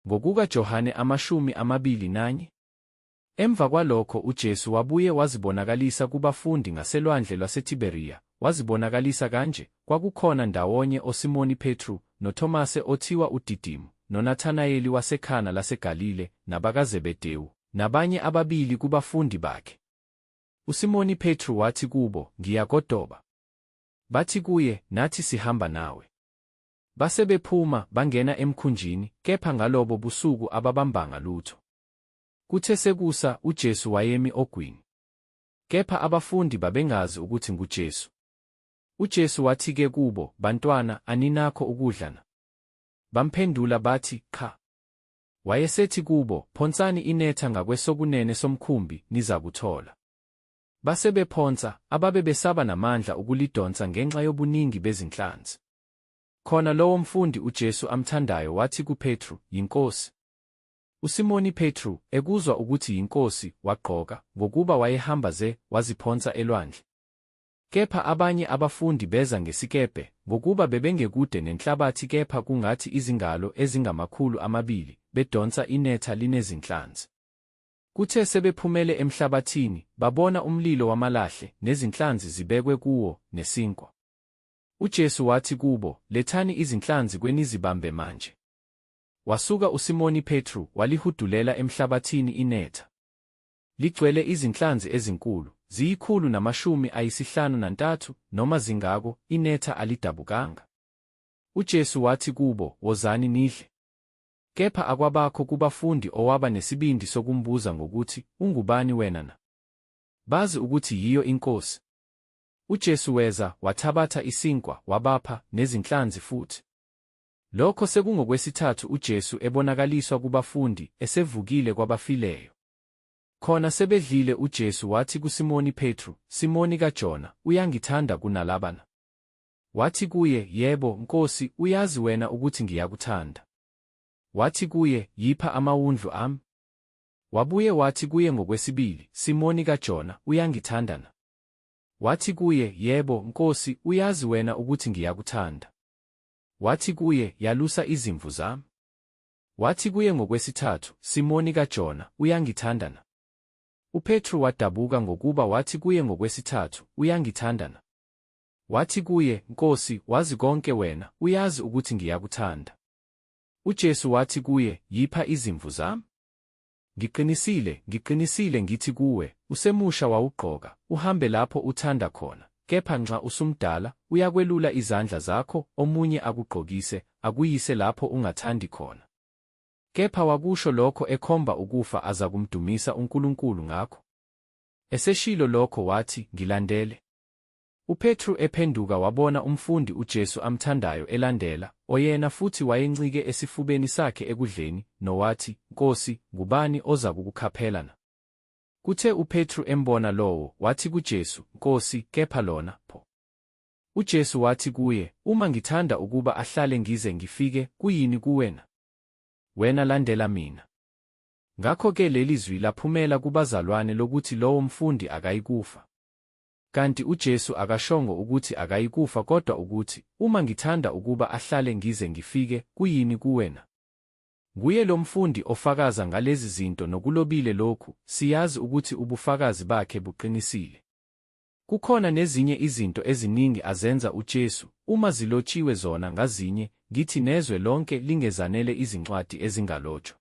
Ngokuka Johane 21. Emva kwalokho uJesu wabuye wazibonakalisa kubafundi ngaselwandle lwaseThiberiya, wazibonakalisa kanje, Kwakukhona ndawonye oSimoni Petru, noTomase othiwa uDidimu, noNathanayeli waseKhana laseGalile, nabakaZebedewu, nabanye ababili kubafundi bakhe. USimoni Petru wathi kubo, Ngiya kodoba. Bathi kuye, Nathi sihamba nawe. Base bephuma, bangena emkhunjini, kepha ngalobo busuku ababambanga lutho. Kuthe sekusa, uJesu wayemi ogwini. Kepha abafundi babengazi ukuthi nguJesu. UJesu wathi-ke kubo, Bantwana, aninakho ukudla na? Bamphendula bathi, Qha. Wayesethi kubo, Phonsani inetha ngakwesokunene somkhumbi, nizakuthola. Base bephonsa, ababe besaba namandla ukulidonsa ngenxa yobuningi bezinhlanzi. Khona lowo mfundi uJesu amthandayo wathi kuPetru, YiNkosi. USimoni Petru, ekuzwa ukuthi yiNkosi, wagqoka, ngokuba wayehamba ze, waziphonsa elwandle. Kepha abanye abafundi beza ngesikebhe, ngokuba bebengekude nenhlabathi kepha kungathi izingalo ezingama-200, bedonsa inetha linezinhlanzi. Kuthe sebephumele emhlabathini, babona umlilo wamalahle, nezinhlanzi zibekwe kuwo, nesinkwa. UJesu wathi kubo, Lethani izinhlanzi kwenizibambe manje. Wasuka uSimoni Petru walihudulela emhlabathini inetha. Ligcwele izinhlanzi ezinkulu, ziyi-153, noma zingako, inetha alidabukanga. UJesu wathi kubo, Wozani nidle. Kepha akwabakho kubafundi owaba nesibindi sokumbuza ngokuthi, Ungubani wena na? Bazi ukuthi yiyo iNkosi. UJesu weza, wathabatha isinkwa, wabapha, nezinhlanzi futhi. Lokho sekungokwesithathu uJesu ebonakaliswa kubafundi, esevukile kwabafileyo. Khona sebedlile uJesu wathi kuSimoni Petru, Simoni kaJona, uyangithanda kunalaba na? Wathi kuye, Yebo, Nkosi, uyazi wena ukuthi ngiyakuthanda. Wathi kuye, Yipha amawundlu ami. Wabuye wathi kuye ngokwesibili, Simoni kaJona, uyangithanda na? Wathi kuye, Yebo, Nkosi, uyazi wena ukuthi ngiyakuthanda. Wathi kuye, Yalusa izimvu zami. Wathi kuye ngokwesithathu, Simoni kaJona, uyangithanda na? UPetru wadabuka ngokuba wathi kuye ngokwesithathu, Uyangithanda na? Wathi kuye, Nkosi, wazi konke wena, uyazi ukuthi ngiyakuthanda. UJesu wathi kuye, Yipha izimvu zami. Ngiqinisile, ngiqinisile ngithi kuwe, usemusha wawugqoka, uhambe lapho uthanda khona, kepha nxa usumdala, uyakwelula izandla zakho, omunye akugqokise, akuyise lapho ungathandi khona. Kepha wakusho lokho ekhomba ukufa azakumdumisa uNkulunkulu ngakho. Eseshilo lokho wathi, Ngilandele. UPetru ephenduka wabona umfundi uJesu amthandayo elandela, oyena futhi wayencike esifubeni sakhe ekudleni, nowathi, Nkosi, ngubani ozakukukhaphela na? Kuthe uPetru embona lowo, wathi kuJesu, Nkosi, kepha lona, pho? UJesu wathi kuye, Uma ngithanda ukuba ahlale ngize ngifike, kuyini kuwe na? Wena landela mina. Ngakho-ke leli zwi laphumela kubazalwane lokuthi lowo mfundi akayikufa. Kanti uJesu akashongo ukuthi akayikufa kodwa ukuthi, Uma ngithanda ukuba ahlale ngize ngifike, kuyini kuwe na? Nguye lo mfundi ofakaza ngalezi zinto nokulobile lokhu, siyazi ukuthi ubufakazi bakhe buqinisile. Kukhona nezinye izinto eziningi azenza uJesu, uma zilotshiwe zona ngazinye, ngithi nezwe lonke lingezanele izincwadi ezingalotshwa.